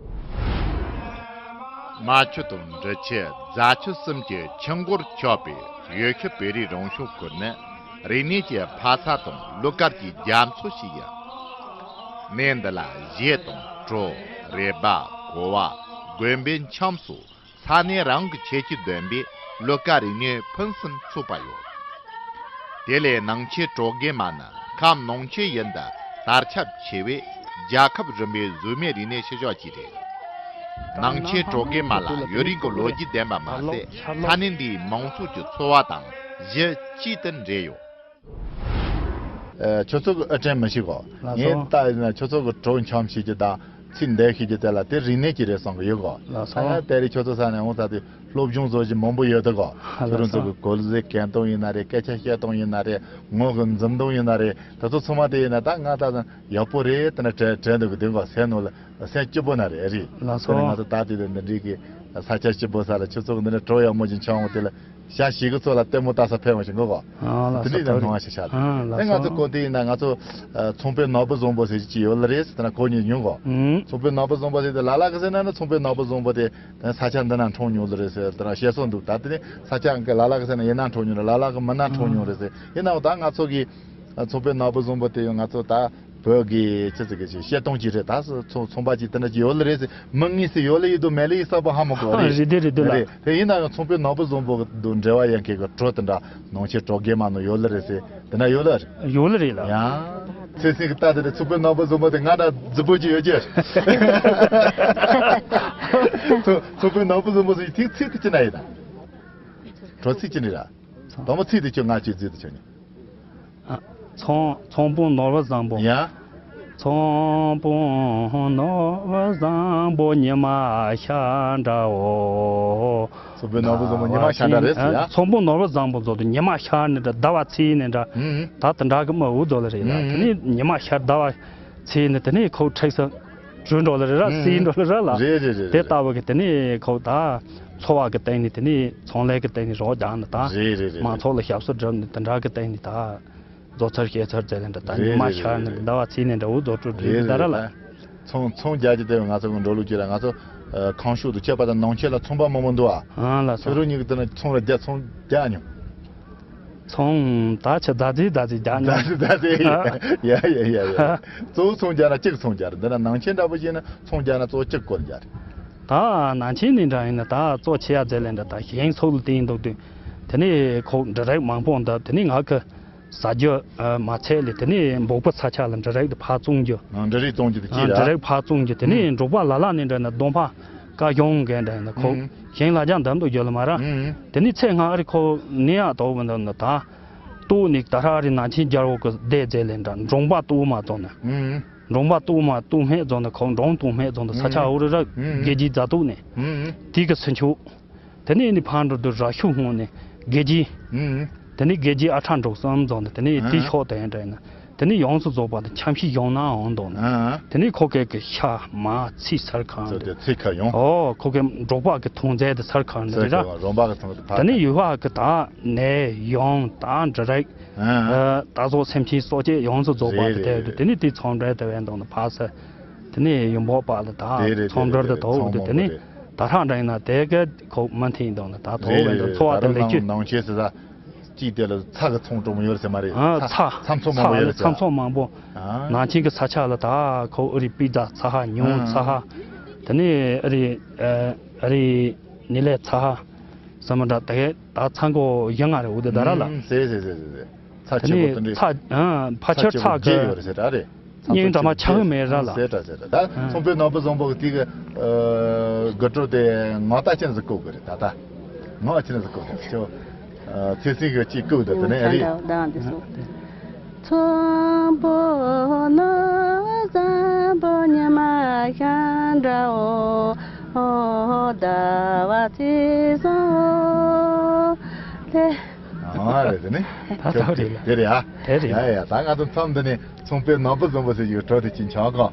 རྨ་ཆུ་དང་འབྲི་ཆུ། རྫ་ཆུ་གསུམ་གྱི་ཆུ་མགོར་ཆགས་པའི་ཡུལ་ཤུལ་བོད་རིགས་རང་སྐྱོང་ཁུལ་ནི་རིག་གནས་ཀྱི་ཕ་ས་དང་གླུ་གར་གྱི་རྒྱ་མཚོ་ཞིག་ཡིན། གནས་འདི་ལ་གཞས་དང་བྲོ། རེད་པ། གོ་བ། དགོན་པའི་འཆམ་སོགས་ས་གནས་རང་གི་ཁྱད་ཆོས་ལྡན་པའི་གླུ་གར་རིག་གནས་ཕུན་སུམ་ཚོགས་པ་ཡོད། དེ་ལས་ནང་ཆེན་གྲོགས་རྒན་མ་ནི་ཁམས་ནང་ཆེན་ཡུལ་འདི་དར་ཁྱབ་ཆེ་བས་རྒྱལ་ཁབ་རིམ་པའི་གཟུགས་མེད་རིག་གནས་ཤུལ་བཞག་ཅིག་རེད། ནང་ཆེན་གྲོགས་རྒན་མ་ལ་ཡུན་རིང་གི་ལོ་རྒྱུས་ལྡན་པ་མ་ཟད་ས་གནས་འདིའི་མང་ཚོགས་ཀྱི་འཚོ་བ་དང་གཞི་གཅིག་ཏུ་འབྲེལ་ཡོད། ཨ། ཁྱོད་ཚོ་གི་ཨུ་ཏྲན་མི་ཤེས་གོ། ལགས་སོ། ངས་ལྟ་ཡིན་ན་ཁྱོད་ཚོ་གི་གྲོགས་འཆམ་ཤེས་ཀྱི་དང་ ཚིག་འདེབས་ཤེས་རྒྱུ་དེ་ལ་དེ་རིག་གནས་ཅིག་རེད་བསམ་གི་ཡོད་གོ། ལགས་སོ། ད་ང་དེ་རིང་ཁྱོད་ཚོ་ས་ནས་འོང་ས་དེ་སློབ་སྦྱོང་བཟོ་བཞིན་མང་པོ་ཡོད་དོ་གོ། ལགས་སོ། ཁྱོད་རང་ཚོ་གི་གོ་ལ་གཟིགས་སྐད་གཏོང་ཡིན་ན་རེད། སྐད་ཆ་བཤད་སྟངས་ཡིན་ན་རེད། ངག་གི་འཛིན་སྟངས་ཡིན་ན་རེད། དེ་ཚོ་ཚང་མ་དེ་ཡིན་ན་ད་ང་ད་ཡག་པོ་རེད་དེ་ན་དྲན་དྲན་འདུག་གི། དེ་གོ་སེམས་ནང་ལ་སེམས་སྐྱིད་པོ་ན་རེད། རེད། ལགས་སོ། དེ་ནས་ང་ཚོ་ད་དུས་དེ་འདི་འདྲའི་གི་ས་ཆ་སྐྱིད་པོ་ས་ལ་ཁྱོད་ཚོ་གི་འདི་འདྲ་གྲོགས་ཡག་མོ་ཅིག་འཆམ་འོང་དེ་ལ། ཞག་ཞིག་གི་ཚོ་ལ་ལྟད་མོ་ལྟ་ས་ཕེབས་འོང་ཞིག་གོ། ཨ་ལགས་སོ། དེ་འདྲའི་ད་མཐོང་བ་ཞིག་ཤར། ཨ་ལགས་སོ། དེ་ང་ཚོ་གོ་དེ་ཡིན་ན་ང་ཚོ་ཚོང་དཔོན་ནོར་བུ་བཟང་པོ་ཟེར་གྱི་ཅིག་ཡོད་ལ་རེད་ཟེར་ན་གོ་མྱོང་མྱོང་གོ། ཨུམ། ཚོང་དཔོན་ནོར་བུ་བཟང་པོ་ཟེར་དེ་ལ་ལ་གི་ཟེར་ན་ནི་ཚོང་དཔོན་ནོར་བུ་བཟང་པོ་དེ་ས་ཆ་འདི་ན་འཁྲུངས་མྱོང་ལ་རེད་ཟེར་དེ་རང་བཤད་སྲོལ་འདུག་ད་དེ་ནི་ས་ཆ་གི་ལ་ལ་གི་ཟེར་ན་ཡིན་ན་འཁྲུངས་མྱོང་རེད། ལ་ལ་གི་མིན་ན་འཁྲུངས་མྱོང་རེད་ཟེར། ཡིན་ནའང་ད་ང་ཚོ་གི་ཚོང་དཔོན་ནོར་བུ་བཟང་པོ་དེ་ཡང་ང་ཚོ་ད་བོད་ཀྱི་ཆི་ཟིག་གི་ཆི་བཤད་སྟངས་ཅིག་རེད། ད་ཚོང་ཚོང་པ་ཅིག་དེ་འདྲ་ཅིག་ཡོད་ལ་རེད་ཟེར། མི་ངེས་སུ་ཡོད་ལ་ཡིན་འདུག་མེད་ལ་ཡིན་གསལ་པོ་ཧ་མ་གོ་རེད། རེད་དེ་རེད་འདུག་ལ། རེད། དེ་ཡིན་ན་ཡང་ཚོང་དཔོན་ནོར་བུ་བཟང་པོ་དང་འབྲེལ་བ་ཡོད་མཁན་གྱི་བྲོ་དེ་འདྲ་ནང་ཆེན་བྲོ་རྒན་མ་ནང་ཡོད་ལ་རེད་ཟེར། དེ་འདྲ་ཡོད་ལ་རེད། ཡོད་ལ་རེད་ལ། ཡང་ཚེ་སྲིང་གི་ལྟ་དེ་དེ་ཚོང་དཔོན་ནོར་བུ་བཟང་པོ་དེ་ང་འདྲ་རྫི་པོ་ཅིག་ཡོད་ཀྱི་རེད། ཚོང་ཚོང་དཔོན་ནོར་བུ་བཟང་པོ་ཟེར་ཚིག་ཚིག་དེ་ཅི་ན་ཡིན་ད། བྲོ་ཚིག་ཅི་ནི་ར། དང་པོ་ཚིག་དེ་ཁྱོད་ང་ཅིག་རྫི་དེ་ཁྱོད་ནི། ཨ། ཚོང་ཚོང་དཔོན་ནོར་བུ་བཟང་པོ། ཡ། ཚོང་དཔོན་ནོར་བུ་བཟང་པོ་ཉི་མ་ཤར་འདྲ་བོ། ཚོང་དཔོན་ནོར་བུ་བཟང་པོ་ཉི་མ་ཤར་འདྲ་རེད་ཟེར་ཡ། ཚོང་དཔོན་ནོར་བུ་བཟང་པོ་ཚོ་དུ་ཉི་མ་ཤར་ནི་འདྲ་ཟླ་བ་ཚེས་ནི་འདྲ། ཨུ་ཨུ། ད་དེ་འདྲ་གི་མི་འུ་ཚོ་ལ་རེད་ལ། ཨུ་ཨུ། དེ་ནས་ཉི་མ་ཤར་ཟླ་བ་ཚེས་ནི་དེ་ནས་ཁོ་འཁྲིག་ས་གྲོས་འགྲོ་ལ་རེད་ར། ཨུ་ཨུ། སྲིད་འགྲོ་ལ་ར་ལ། རེད་རེད་རེད། དེ་རེད། ལྟ་བུ་གི་དེ་ནས་ཁོ་ད་འཚོ་བ་གི་སྟེང་ནས་དེ་ནས་ཚོང་ལས་གི་སྟེང་ནས་རོགས་རྒྱག་ནི་ད། རེད་རེད་རེད། མང་ཚོགས་ལ་ཞབས་སོར་སྒྲུབ་ནི་དེ་འདྲ་གི་སྟེང་ནས་ད། བཟོ་ཚར་བཤད་ཚར་ཟེར་ལེ་འདྲ་ད། རེད་ཉི་མ་རེད་ཤར་རེད་ནི་རེད། ཟླ་བ་ཚེས་ནི་འདྲ་འུ་ཚོ་གྲོས་འགྲིག་རེད་གི་ད་ར་རེད་ལ། རེད། ཚོང་ཚོང་རྒྱག་གི་དེ་ང་ཚོ་གི་འགྲོ་ལུགས་ཀྱི་ལ་ང་ཚོ་ཨ་ཁང་ཤུགས་དུ་ཁྱད་པར་དུ་ནང་ཆེན་ལ་ཚོང་པ་མང་པོ་འདུག་ཨ། ཨ་ལ་སོ། ཁྱོད་རང་གཉིས་ཀྱི་དེ་ན་ཚོང་ར་རྒྱག་ཚོང་རྒྱག་མྱོང་། ཚོང་ད་ཆ་ད་ཙི་ད་ཙི་རྒྱག་མྱོང་། ད་ཙི་ད་ཙི། ཨ། ཡ་ཡ་ཡ་ཡ། གཙོ་བོ་ཚོང་རྒྱག་ན་གཅིག་ཚོང་རྒྱག་རེད། འདི་ན་ནང་ཆེན་འདྲ་པོ་བྱས་ན་ཚོང་རྒྱག་ན་གཙོ་བོ་གཅིག་སྐོར་རྒྱག་རེད། ད་ནང་ཆེན་ནི་འདྲ་ཡིན་ན་ད་གཙོ་ཆེ་ཡ་རྫས་ལས་འདྲ་ད་ཞིང་ཚོགས་ལ་བརྟེན་འདུག་དུས། དེ་ནས་ཁོ་འབྲུ་རིགས་མང་པོ་འདུག་དེ་ནས་ང་གི་ཟ་རྒྱུ་ཨ་མ་ཚད་ལས་དེ་ནས་འབོག་པ་ཚ་ཆ་ལ་འབྲུ་རིགས་དེ་ཕར་བཙོང་རྒྱུ། ཨ། འབྲུ་རིགས་བཙོང་རྒྱུ་དེ་ཨ་སྐྱིད་འབྲུ་ར། རིགས་ཕར་བཙོང་རྒྱུ་དེ་ནས་ཨུ། འབྲོག་པ་ལ་ལ་ནས་འདྲ་ན་གདོང་ཕ་ཀ་གཞོང་གན་འདྲ་ཡིན་ན་ཁོ་ཨུ། ཞིང་ལ་རྒྱ་འདམ་དུ་རྒྱུ་ལ་མ་ར། ཨུ། དེ་ནས་ཚེ་སྔ་ཨ་རི་ཁོ་ནས་ཡག་དོག་མི་འདུག་ན་ད། ཏོག་ནས་ད་ཧ་རི་ནང་ཆེན་རྒྱལ་བོ་གི་སྡེ་རྫས་ལས་འདྲ་འབྲོང་པ་ཏོག་མ་བཙོང་ན། ཨུ། འབྲོང་པ་ཏོག་མ་ཏོག་སྨད་བཙོང་ན་ཁོ་འབྲོང་ཏོག་སྨད་བཙོང་ན་ས་ཆ་ཨུ་རི་ར། ཨུ། རྒྱལ་རྒྱུའི་རྫ་ཏོག་ནས། ཨུ། དེ་གི་སུ་འཆུག་དེ་ནས་ནི་ཕར་འགྲོ་དུས་ར་ཤུ་ཧོང་ནས་དགེ་རྒྱས། ཨུ། དེ་ནས་དགེ་རྒྱས་ཨ་ཁྲ་འབྲོག་གསུམ་རྫོང་དེ་དེ་ནས་དེ་ཨ་ཤོག་དེ་འདྲ་ཡིན་ན། དེ་ནས་ཡོངས་སུ་རྫོགས་པ་དེ་འཆམ་གཤིས་ཡོང་ན་འོང་དོ་ན། ཨ། དེ་ནས་ཁོ་གེ་གི་ཤ་མ་ཚིག་སར་ཁང་ཚོ་དེ་ཚིག་ཁ་ཡོང་། ཨོ་ཁོ་གེ་འབྲོག་པ་གི་ཐོང་རྫས་དེ་སར་ཁང་དེ་རེད་ར། རོམ་པ་གི་ཐོང་དེ་ཕ། དེ་ནས་ཡུལ་བ་གི་ད་ནས་ཡོང་ད་འབྲུ་རིགས། ཨ། ད་གཟོད་སེམས་ཅན་སྲོག་བཅད་ཡོངས་སུ་རྫོགས་པ་དེ་དེ་དེ་ནས་དེ་ཚོང་འབྲེལ་དེ་བས་འདོང་ན་ཕ་སར། དེ་ནས་ཡུམ་བོ་པ་ལ་ད་དེ་རེད། ཚོང་འབྲེལ་དེ་དོག་དེ་དེ་ནས་ད་ཧྲང་འདྲ་ཡིན་ན་དེ་ག་ཁོ་མི་མཐུན་དང་ན་ད་དོག་བས་འདོང་འཚོ་བ་དེ་ལེགས་ཀྱི། ནང་ཆེན་ཟེར་ས་ཅིག་དེ་ལ་ཚྭ་གི་ཚོང་གྲོང་ཡོད་ཟེར་མ་རེད། ཨ་ཚྭ་ཚྭ་ཚྭ་ཚོང་མང་པོ་ཡོད་ཟེར། ཚྭ་ཚོང་མང་པོ། ཨ་ནང་ཆེན་གི་ས་ཆ་ལ་ད་ཁོ་ཨ་རི་པི་ཛ་ཚྭ་ཧ་ཉུང་ཚྭ་ཧ། དེ་ནས་ཨ་རི་ཨ་རི་ནི་ལས་ཚྭ་ཧ། ས་མ་འདྲ་དེ་ད་ཚྭ་མགོ་ཡང་ང་རེ་འུ་དེ་ད་ར་ལ། ཟེ་ཟེ་ཟེ་ཟེ་ཟེ། ཚྭ་ཆེ་པོ་དེ་འདྲ། ཚྭ་ཨ་ཕ་ཆེར་ཚྭ་གི་ཡོད་རེད་ཟེར་ར་རེད། སྙིང་འདྲ་མ་ཆགས་མེད་ར་ལ། ཟེར་ར་ཟེར་ར། ད་ཚོང་པའི་ནོར་བུ་བཟང་པོ་གི་དེ་གི་དགུ་སྒྲོ་དེ་ངོ་ལྟ་ཅན་ཟིག་བཀོད་དགོས་རེད་ད། ད་ངོ་ཅན་ཟིག་བཀོད་དགོས་ཅོ། ཚེ་སྲིང་གི་ཅིག་བཀོད་དེ་དེ་ནས་ཨ་རེད། ད་འདི་སོ། ཚོང་པོ་ནོར་བཟང་པོ་ཉི་མ་ཤར་འདྲ་འོ། ཟླ་བ་ཚེས་སོང་དེ། ཨ་རེད་དེ་ནི། ད་ད་རེད་ལ། དེ་རེད་ཨ། དེ་རེད། ཡ་ཡ་ད་ང་ཚོ་མཚམས་འདི་ནས་ཚོང་པའི་ནོར་བུ་བཟང་པོ་ཟེར་གྱི་གྲོགས་དེ་ཅིག་ཆགས་གོ།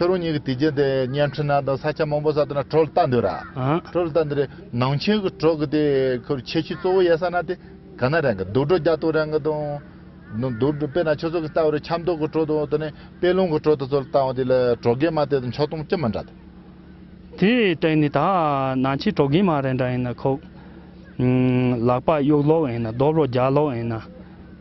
ཁྱེད་རང་གཉིས་ཀྱི་དུས་རྒྱུན་དེ་བརྙན་འཕྲིན་ནང་དང་ས་ཆ་མང་པོ་ས་དེ་ན་བྲོ་ལ་ལྟ་འདུག་ར། ཨ། བྲོ་ལ་ལྟ་འདུག་རེད། ནང་ཆེན་གྱི་བྲོ་གི་དེ་ཁོར་ཁྱད་ཆོས་གཙོ་བོ་ཡོད་ས་ན་དེ་ག་ན་རང་གི་རྡོ་བྲོ་རྒྱག་སྟངས་རང་གི་དང་། རྡོ་བྲོ་དཔེར་ན་ཁྱོད་ཚོ་གི་ལྟ་བ་རེད། ཆབ་མདོ་གི་བྲོ་དང་དེ་ནས་དཔེ་ལུང་གི་བྲོ་དེ་ཚོ་ལ་ལྟ་བ་དེ་ལ་བྲོ་རྒན་མ་དེ་དང་ཆགས་སྟངས་ཅི་མི་འདྲ་དེ། དེའི་སྟེང་ནས་ད་ནང་ཆེན་བྲོ་རྒན་མ་རེ་འདྲ་ཡིན་ན་ཁོ། ཨུམ། ལག་པ་གཡུག་ལོག་ཡིན་ན། རྡོ་བྲོ་རྒྱག་ལོག་ཡིན་ན།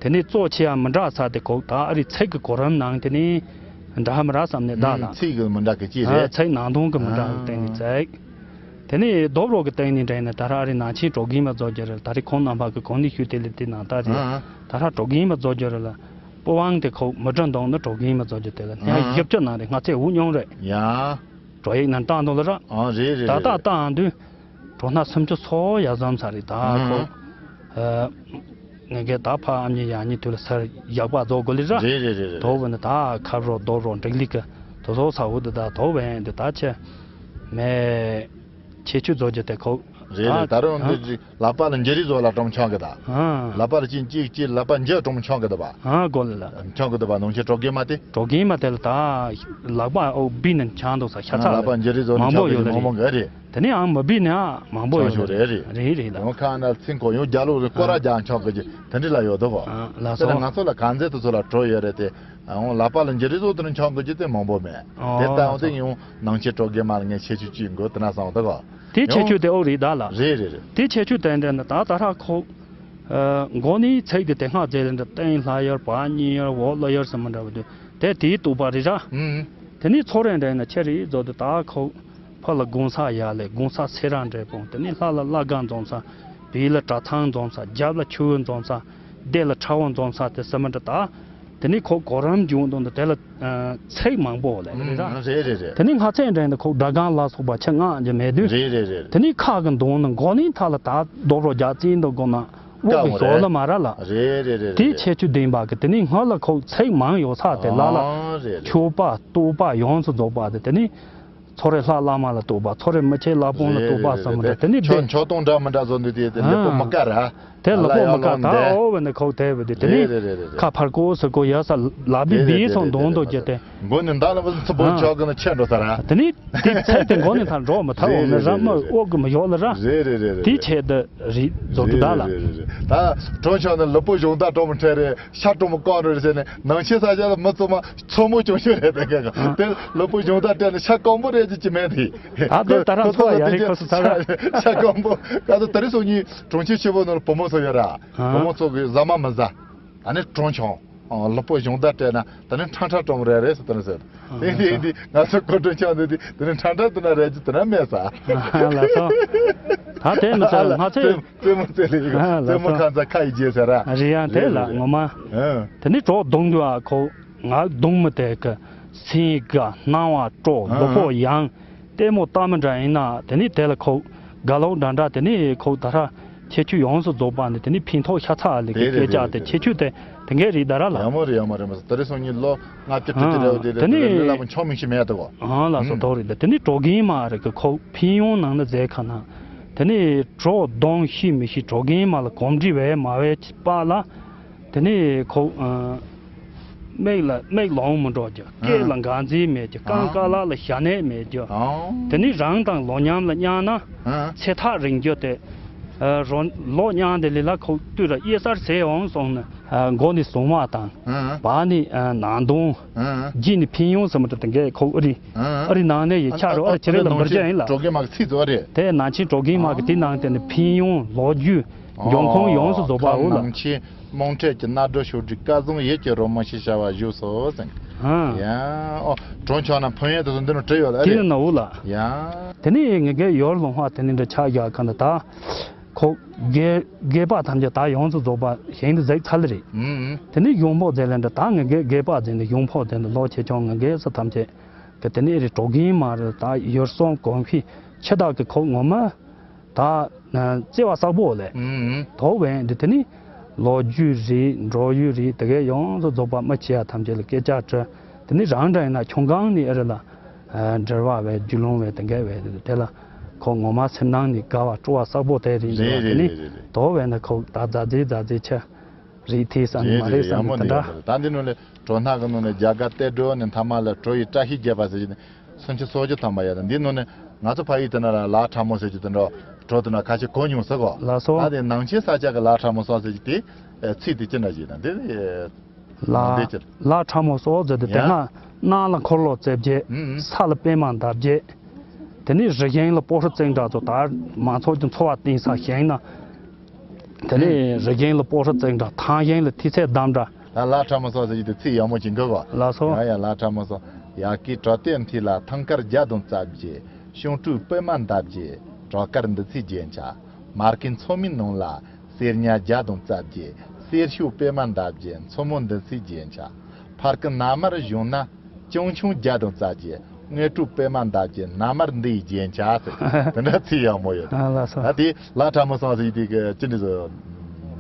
དེ་ནས་གཙོ་ཆེ་ཡང་མི་འདྲ་ས་དེ་ཁོ་ད་ཨ་རི་ཚིག་གི་གོ་རིམ་ནང་དེ་ནས་འདྲ་མི་འདྲ་བསམ་ནས་བདག་ལ། ཚིག་གི་མི་འདྲ་གི་ཅི་ཨ། རེད། ཚིག་ནང་དོན་གི་མི་འདྲ་གི་སྟེང་ནས་ཚིག་དེ་ནས་རྡོ་བྲོ་གི་སྟེང་ནས་འདྲ་ཡིན་ན་ད་ར་ཨ་རི་ནང་ཆེན་བྲོ་རྒན་མ་བཟོ་རྒྱུ་རེད། ད་རེས་ཁོང་རྣམ་པ་གི་གོང་ནས་ཞུས་དེ་ལས་དེ་ནང་ད་རེད། ཨ། ད་ར་བྲོ་རྒན་མ་བཟོ་རྒྱུ་རེད་ལ། པོ་ཝང་དེ་ཁོ་མི་དྲན་དང་ནི་བྲོ་རྒན་མ་བཟོ་རྒྱུ་དེ་ལ་ཨ། ཡང་ཡིག་ཆ་ནང་རེད། ང་ཚོས་འུ་མྱོང་རེད། ཡ། བྲོ་ཡིག་ནང་བཏང་འདུག་ལ་ར། ཨ། རེད་རེད། ད་ལྟ་རེད། བཏང་དུས་བྲོ་སྣ་སུམ་ཅུ་སོ་ཡ་ཙམ་ས་རེད། ད་ཨ། ཁོ། ཨ། ངེད་ཀྱི་ད་ཕ་ཨ་མྱེས་ཡང་མྱེས་དུས་ལ་སར་ཡག་པ་བཟོ་དགོས་ལེ་ར། རེད་རེད་རེད་རེད། དོ་བས་ན་ད་ཁབ་རོ་རྡོ་རོ་འགྲིག་ལེ་གི་དོ་བཟོ་ས་འུ་དུ་ད་དོ་བས་འདི་ད་ཆེ་མེ་ཁྱད་ཆོས་བཟོ་རྒྱུ་དེ་ཁོ། རེད་རེད། ད་རུང་ཨ། འདི་ལག་པ་ལ་འཇུ་རིས་བཟོ་ལ་གྲོང་ཆོག་གི་ད། ཨ། ལག་པ་ལ་ཅིན་གཅིག་གཅིག་ལག་པ་འཇུ་གྲོང་ཆོག་གི་ད་བ། ཨ། གོ་ལེ་ལ། ཆོག་གི་ད་བ། ནང་ཆེན་བྲོ་རྒན་མ་དེ། བྲོ་རྒན་མ་དེ་ལ་ད་ལག་པ་ཨོ་བི་ནས་ཆང་འདུག་ས་ཤ་ཚ་ལག་པ་འཇུ་རིས་བཟོ་ནས་མང་པོ་ཆོག་གི་ཡོད་ལ་མང་མང་གི་རེད། དེ་ནས་ཨང་མ་བི་ནས་ཨ་མང་པོ་ཡོད་ཆོག་ལ་རེད། རེད་རེད་རེད་ལ། ཡང་ཁ་ན་ཚིང་ཁོ་ཡང་རྒྱ་ལོ་རེ་སྐོར་ར་རྒྱ་ཆོག་གི་ཅི་དེ་འདྲི་ལ་ཡོད་དོ་གོ། ཨ། ལ་དེ་ལ་སོ། ང་ཚོ་ལ་གང་ཚེ་དུ་ཚོ་ལ་བྲོ་ཡོད་རེད་དེ། ཨོང་། ལག་པ་ལ་འཇུ་རིས་བཟོ་དེ་ནས་ཆང་གི་ཅི་དེ་མང་པོ་མེད། ཨོ། དེ་ལྟ་ཡོང་དེ་ཡང་ནང་ཆེན་བྲོ་རྒན་མ་ལ་ངས་ཁྱད་ཆོས་གཅིག་འགོད་དེ་ན་སོང་དོ་གོ། དེ་ཁྱད་ཆོས་དེ་ཨོ་རེད་ད་ལ། རེད་རེད་རེད། དེ་ཁྱད་ཆོས་དེ་འདྲ་ན་ད་ད་ར་ཁོ། ཨ། མགོ་ནས་ཚིག་དེ་དེ་སྔ་རྗེས་ལ་འདྲ་སྟེང་ལྷ་ཡར་བར་གཉིས་ཡར་འོག་ལ་ཡར་ཟེར་མི་འདྲ་བ་དེ་དེ་དེའི་བཏུབ་པ་རེད་ར། ཨུམ། དེ་ནས་ཚོ་རེ་འདྲ་ན་ཁྱེད་རེད་བཟོ་དེ་ད་ཁོ། ཕ་ལ་གུང་ས་ཡ་ལེ། གུང་ས་སེ་ར་འབྲས་སྤུངས། དེ་ནས་ལྷ་ལ་བླ་སྒང་འཛོམས་ས། བི་ལ་གྲྭ་ཚང་འཛོམས་ས། རྒྱབ་ལ་ཆུ་བོ་འཛོམས་ས། བདེ་ལ་ཁྲ་བོ་འཛོམས་ས་དེ་ཟེར་མི་འདྲ་ད། དེ་ནས་ཁོ་གོ་རམ་བྱུང་དང་དེ་ལ་ཚིག་མང་པོ་ལེ་རེད་ར། རེད་རེད་རེད། དེ་ནས་སྔ་ཚེ་འདྲ་ན་ཁོ་སྒྲ་སྒང་ལ་སོགས་པ་ཆ་ལྔ་འདྲ་མེད་དུས། རེད་རེད་རེད། དེ་ནས་ཁ་གི་མདུང་ནི་མགོ་ནས་མཐའ་ལ་ད་རྡོ་རོ་རྒྱ་རྩིས་འདུག་དགོ་ན་དབུགས་ཀྱི་ཞོ་ལ་མ་ར་ལ། རེད་རེད་རེད། དེའི་ཁྱད་ཆོས་ལྡན་པ་གི་དེ་ནས་སྔ་ལ་ཁོ་ཚིག་མང་ཡོད་ས་དེ་ལ་ལ། རེད་རེད། ཆོས་པ་རྟོགས་པ་ཡོངས་སུ་རྫོགས་པ་དེ་དེ་ནས། ཚོ་རེ་ལྷ་བླ་མ་ལ་གཏུགས་པ། ཚོ་རེ་མི་ཆེ་ལ་དཔུང་ལ་གཏུགས་པ་བསམ་མི་འདྲ། དེ་ནི་ཆོ་ཆོ་སྟོང་འདྲ་མི་འདྲ་བཟོ་འདུག་དེ་དེ་ལེགས་པོ་མི་དཀའ་ར། དེ་ལེགས་པོ་མི་དཀའ་ད། ཨོ་བ་ནི་ཁོག་དེ་བ་དེ་དེ་ནི་ཁ་ཕར་ཀོ་ས་ཀོ་ཡ་ས་ལ་བི་བི་སོང་དོང་དོ་རྒྱ་དེ། མགོ་ནི་མདའ་ལ་བ་ཚི་པོ་ཆོག་གི་ན་ཆེ་འགྲོ་ས་ར། དེ་ནི་དེ་ཚེ་དེ་མགོ་ནི་ཐར་འགྲོ་མི་ཐར་འོ་མི་ར་མི་ཨོ་གི་མི་ཡོག་ལ་ར། དེ་ཆེ་དེ་རི་རྫོགས་དུ་ད་ལ། ད་གྲོང་ཆོག་ནི་ལུས་པོ་གཞུང་ད་གྲོང་མི་ཁྲེ་རེད། ཤ་གྲོང་མི་ཀོང་རེད་ཟེར་ནས་ནང་ཆེན་ས་ཆ་ལ་མི་ཚང་མ་མཚོ་མོ་ཅུང་ཤོས་རེད་དེ་ག་ག་དེ་ལུས་པོ་གཞུང་ད་སྤྲད་ནས་ཤ་སྐམ་པོ་རེད་ཅི་ཅི་མེད་དེ། ད་དེ་ད་རང་ཚོ་ཡ་རེད་ཁོ་སུ་ཚ་ར། ཤ་སྐམ་པོ་ད་དུ་ད་རེས་སོ་གཉིས་གྲོང་ཆེན་ཆེ་བོ་ནང་ལ་བུ་མོ་ཚོ་ཡོད་ར། བུ་མོ་ཚོ་གི་ཟ་མ་མི་ཟ། ཨ་ནི་གྲོང་ཆུང་ལུས་པོ་གཞུང་ད་སྤྲད་ན་ད་ནི་ཁྲང་ཁྲ་གྲོང་རེད་རེད་ཟེར་ད་ནི་ཟེར། དེ་འདི་འདི་ང་ཚོ་ཀོ་ཀྲུང་ཆང་འདི་འདི་དེ་ནི་ཁྲང་ཁྲ་དུ་ན་རེད་ཅི་དུ་ན་མེད་ས། ལ་སོ། ད་དེ་མི་ཚར་ང་ཚོས། རྩེད་མོ་རྩེ་ལེ་ཡིག་ཨ་ལ་རྩེད་མོ་སོ། ཁ་ཚ་ཁ་ཡི་རྗེས་ཟེར་ར། རེད་ཡང་དེ་ལ་ངོ་མ། ཨ། དེ་ནི་གྲོགས་གདོང་གི་ཨ་ཁོ་ང་གདོང་མི་དེ་གི་སེམས་དགའ་སྣང་བ་སྤྲོ་ལུས་པོ་ཡང་ལྟད་མོ་ལྟ་མི་འདྲ་ཡིན་ན་དེ་ནི་དེ་ལ་ཁོ་དགའ་ལོག་འདྲ་འདྲ་དེ་ནི་ཁོ་ད་ར་ཁྱད་ཆོས་ཡོངས་སུ་རྫོགས་པ་ནི་དེ་ནི་ཕན་ཐོགས་ཤ་ཚ་ལེ་གི་སྐད་ཆ་དེ་ཁྱད་ཆོས་དེ་དེ་འགའི་རིགས་ད་ར་ལ། ཡ་མོ་རེད་ཡ་མོ་རེད་མ་ཟད་ད་རེས་སོང་ཉིན་ལོ་ལྔ་བཅུ་དྲུག་ཅུ་རེ་བ་དེ་དེ་ནི་ལ་མ་ཆོག་མི་ཤི་མེད་དོ། ཨང་ལ་སོ་ཐོག་རེད་དེ་ནི་གྲོགས་རྒན་མ་རེད་གི་ཁོ་ཕན་ཡོན་ནང་ན་མཛད་ཁ་ན། དེ་ནས་གྲོགས་གདོང་ཤི་མི་ཤི་གྲོགས་རྒན་མ་ལ་གོམས་འདྲིས་བས་མ་བས་པ་ལ། དེ་ནས་ཁོ་མིག་ལ་མིག་ལོང་མི་འགྲོ་རྒྱུ་སྐེ་ལ་འགག་འཛིན་མེད་རྒྱུ་རྐང་ཀ་ལག་ལ་ཞྭ་ནད་མེད་རྒྱུ། དེ་ནས་རང་དང་ལོ་མཉམ་ལ་མཉམ་ན་ཚེ་ཐག་རིང་རྒྱུ་དེ། ལོ་མཉམ་དེ་ལས་ལ་ཁོ་དུས་ལ་གཡས་གསར་ཟས་འོང་སོང་ན་མགོ་ནས་ཟུངས་མ་དང་བ་ནས་ནང་དོང་རྗེས་ནས་ཕན་ཡོན་ཟེར་མི་འདྲ་དེ་འགས་ཁོ་ཨ་རི། ཨ་རི་ནང་ནས་ཡི་ཆ་རོ་ཨ་རི་ཁྱེད་རེ་ལ་འབུར་རྒྱ་ཡིན་ལ། གྲོགས་རྒན་མ་གི་ཚིག་ཚོ་ཨ་རེད། དེ་ནང་ཆེན་གྲོགས་རྒན་མ་གི་དེ་ནང་དེ་ནི་ཕན་ཡོན་ལོ་རྒྱུས་འབྱུང་ཁུངས་ཡོངས་སུ་རྫོགས་པ་འོ་ལ། ནང་ཆེན་རྨོངས་འཕྲལ་གྱི་རྣ་སྒྲོ་ཤོག་དྲིལ་སྐལ་བཟང་ཡིད་ཀྱི་རོལ་མོ་ཞེས་བྱ་བ་བཞུགས་སོ་ཟེར། ཡ་ཨོ་གྲོང་ཆོག་ན་ཕན་ཡོན་དེ་ཚོ་འདི་ནང་བྲིས་ཡོད་ལ་ཨ་དེ་རེད། ནི་ན་འོ་ལ། ཡ། དེ་ནི་ངེད་ཀའི་ཡོར་ལུང་བ་དེ་ནི་འདྲ་ཆགས་རྒྱག་ག་འདི་ད། ཁོ་རྒས་རྒས་པ་ཐམས་ཅད་ད་ཡོངས་སུ་རྫོགས་པ་ཞིང་དུ་འཛེགས་ཚར་ལེ་རེད། དེ་ནི་གཞུང་ཕོགས་ཟེར་ལེ་འདྲ་ད་ངེད་ཀའི་རྒས་པ་ཟེར་ནས་གཞུང་ཕོགས་དེ་འདྲ་ལོ་ཆེ་ཆུང་ངེད་ཀའི་ས་ཐམས་ཅད་ཀྱི་དེ་ནི་རེད་གྲོགས་རྒན་མ་རེད་ད་ཡོར་སོང་གོང་འཕེལ་ཆེ་དག་གི་ཁོ་ངོ་མ་ད་བརྩེ་བ་བསགས་པོ་ལེ། དོ་བས་འདི་དེ་ནི་ལོ་རྒྱུས་རེད་འགྲོ་ཡུལ་རེད་དེ་གའི་ཡོངས་སུ་རྫོགས་པ་མི་ཆེ་ཡ་ཐམས་ཅད་ལ་སྐད་ཆ་དྲི་དེ་ནི་རང་འདྲ་ཡིན་ན་ཁྱུང་གང་ནི་ཨེ་རེད་ལ། འབྲེལ་བ་བས་རྒྱུས་ལོན་བས་དེ་འགའ་བས་དེ་ལ་ཁོ་ངོ་མ་སེམས་ནང་ནས་དགའ་བ་སྤྲོ་བ་བསགས་པོ་དེ་རེད་འདུག་རེད་དེ་ནི་རེད་རེད་རེད། དོ་བས་ན་ཁོ་ད་མཛའ་མཛའི་མཛའ་མཛའི་ཆེ། རེད་དེ་བསམ་ནི་མ་རེད་བསམ་ནི་དེ་འདྲ། ད་འདི་ནང་ལ་གྲོ་སྣ་གི་ནང་ནས་རྒྱ་གར་གཏེར་བྲོ་ནས་མཐའ་མ་ལ་བྲོ་ཡི་བཀྲ་ཤིས་བརྒྱད་པ་ཟེར་གྱི་ནི་སུམ་ཅུ་སོ་བརྒྱད་ཐམ་པ་ཡོད། ད་འདི་ནང་ནས་ང་ཚོ་ཕ་ཡུལ་དེ་ན་ལ་ལ་ཁྲ་མོ་ཟེར་གྱི་དེ་འདྲ་བྲོ་དེ་ན་ཁ་ཤས་གོ་མྱོང་ཟེར་གོ། ལགས་སོ། ད་དེ་ནང་ཆེན་ས་ཆ་གི་ལ་ཁྲ་མོ་སོགས་ཟེར་གྱི་དེ་ཚིག་དེ་ཅི་འདྲ་ཞིག་དང་དེ། ལ། ལ་ཁྲ་མོ་སོགས་ཟེར་དེ་དེ་ཡ། སྔ་ནང་ལ་འཁོར་ལོ་རྩེ་བརྒྱད། ཨུ་ཨུ། ས་ལ་པད་མ་འདབ་བརྒྱད། དེ་ནས་རི་གཞན་ལ་སྤོ་ཧྲུག་བརྩེགས་འདྲ་ཚོ་ད་མང་ཚོགས་ཀྱི་འཚོ་བ་བརྟེན་ས་བཞེངས་ན། དེ་ནས་རི་གཞན་ལ་སྤོ་ཧྲུག་བརྩེགས་འདྲ། ཐང་གཞན་ལ་ཐིག་ཚད་བསྡམས་འདྲ། ད་ལ་ཁྲ་མོ་སོགས་ཟེར་གྱི་དེ་ཚིག་ཡག་མོ་ཅིག་འགོད་གོ། ལགས་སོ། ཡ་ཡ་ལ་ཁྲ་མོ་སོགས། ཡ་གི་གྲོ་སྟེགས་མཐིལ་ལ་ཐང་དཀར་བརྒྱ་དང་རྩ་བརྒྱད། ཤོང་དྲུག་པད་མ་འདབ་བརྒྱད། བྲག་དཀར་འདི་ཚོའི་རྒྱན་ཆ། མར་གི་མཚོ་མོའི་ནང་ལ་གསེར་ཉ་བརྒྱ་དང་རྩ་བརྒྱད། གསེར་ཤོག་པད་མ་འདབ་བརྒྱད། མཚོ་མོ་འདི་ཚོའི་རྒྱན་ཆ། ཕར་གི་ན་མར་གཞུང་ན་ཅང་ཆུང་བརྒྱ་དང་རྩ་བརྒྱད། དངོས་གྲུབ་པད་མ་འདབ་བརྒྱད། ན་མར་འདི་ཡི་རྒྱན་ཆ་ཟེར། དེ་འདྲ་ཚིག་ཡག་མོ་ཡོད། ཨ་ལགས་སོ། ད་དེ་ལ་ཁྲ་མོ་སོགས་ཟེར་དེ་གི་ཅི་འདྲ་ཟེར།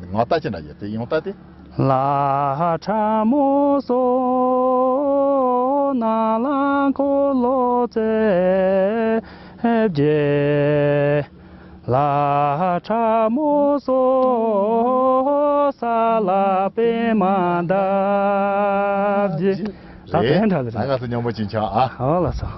ངག་རྟགས་ཅི་འདྲ་ཡོད་དེ་ཡོང་ད་དེ། ལ་ཁྲ་མོ་སོགས་ནང་ལ་འཁོར་ལོ་རྩེ་བརྒྱད། ལ་ཁྲ་མོ་སོགས་ས་ལ་པད་མ་འདབ་བརྒྱད། ད་དེ་འདྲ་རེད། ད་ང་ཚོ་མཉམ་པོ་ཅིག་ཆགས་ཨ། ཨོ་ལགས་སོ།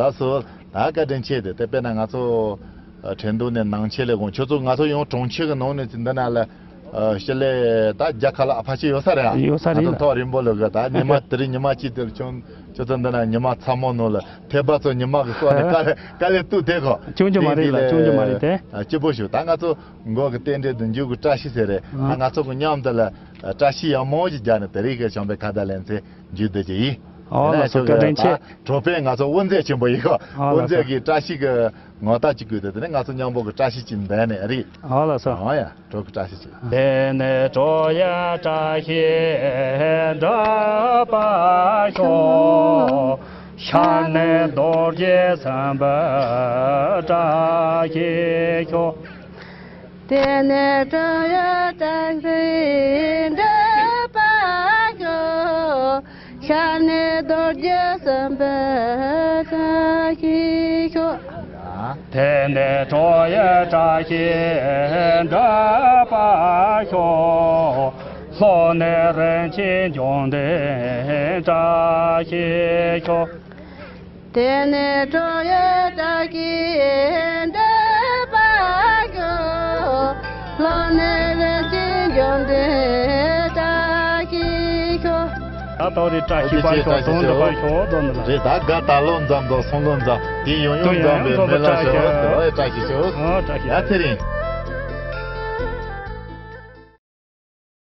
ལགས་སོ། ད་བཀའ་དྲིན་ཆེ། དེ་དེ་དཔེར་ན་ང་ཚོ་ཨ་ཁྲེང་ཏུའུ་ནས་ནང་ཆེན་ལ་དགོངས། ཁྱོད་ཚོ་ང་ཚོ་ཡང་གྲོང་ཁྱེར་གི་ནང་ནས་འདི་ན་ལ་ཨ་ཕྱི་ལས་ད་རྒྱལ་ཁབ་ལ་ཨ་ཕ་ཆེ་ཡོད་ས་རེད་ཨ། ཡོད་ས་རེད། ང་ཚོ་ཐོག་རིང་པོ་ལ་གི་ད་ཉི་མ་དེ་རིང་ཉི་མ་གཅིག་དེར་ཁྱོད་ཁྱོད་ཚོ་འདི་ན་ཉི་མ་ཚ་མོ་ནང་ལ་ཐེ་བ་ཚོ་ཉི་མ་གི་སོགས་ནས་དཀའ་ལས་དཀའ་ལས་སྟུག་དེ་གོ། ཆུང་ཆུང་མ་རེད་ལ། ཆུང་ཆུང་མ་རེད་དེ། ཨ་སྐྱིད་པོ་ཞུ། ད་ང་ཚོ་མགོ་གི་རྟེན་འབྲེལ་དུ་འཇུག་གི་བཀྲ་ཤིས་ཟེར་རེད། ཨ་ང་ཚོ་གི་མཉམ་དུ་ལ་བཀྲ་ཤིས་ཡག་མོ་ཞིག་རྒྱག་ནས་དེ་རིང་གི་བྱམས་པའི་ཁ་བརྡ་ལེ་ཚན་མཇུག་བསྡུ་རྒྱུ་ཡིན། ཨོ་ལགས་སོ། བཀའ་དྲིན་ཆེ། གྲོ་པས་ང་ཚོ་དབུ་མཛད་ཆེན་པོ་ཡིན་གོ། ཨོ་དབུ་ལགས་མཛད་སོ། ཀྱི་བཀྲ་ཤིས་ཀྱི་ངོ་རྟགས་ཅིག་བསྐུལ་ཏེ་དེ་ནས་ང་ཚོ་མཉམ་པོ་གི་བཀྲ་ཤིས་ཅིག་འདོན་ནས་རེད། ཨོ་ལགས་སོ། ཨོ་ཡ། གྲོ་གི་བཀྲ་ཤིས་ཅིག་དེ་ནས་གྲོ་ཡི་བཀྲ་ཤིས་འགྲུབ་པར་ཤོག་ཤར་ནས་རྡོ་རྗེ་སེམས་དཔའི་བཀྲ་ཤིས་ཤོག་དེ་ནས་གྲོ་ཡི་བཀྲ་ཤིས་འགྲུབ་པར་ཤོག་ཤར་ནས་རྡོ་རྗེ་སེམས་དཔའི་བཀྲ་ཤིས་ཤོག་དེ་ནས་གྲོ་ཡི་བཀྲ་ཤིས་འགྲུབ་པར་ཤོག་ལྷོ་ནས་རིན་ཆེན་འབྱུང་ལྡན་བཀྲ་ཤིས་ཤོག་དེ་ནས་གྲོ་ཡི་བཀྲ་ཤིས་འགྲུབ་པར་ཤོག་ལྷོ་ནས་རིན་ཆེན་འབྱུང་ལྡན་བཀྲ་ཤིས་ཤོག་ད་ལྟ་རེ་བཀྲ་ཤིས་པར་ཤོག་དོན་འགྲུབ་པར་ཤོག་དོན་འགྲུབ་རེད། ད་དགའ་ད་ལོ་མཚམས་དང་སོང་ལོ་མཚམས་དེ་ཡང་ཡང་མཚམས་པའི་སྨོན་ལམ་ཞུ། ཨོ་བཀྲ་ཤིས་ཤོག་ཨོ་བཀྲ་ཤིས་ཡ་ཚེ་རིང་།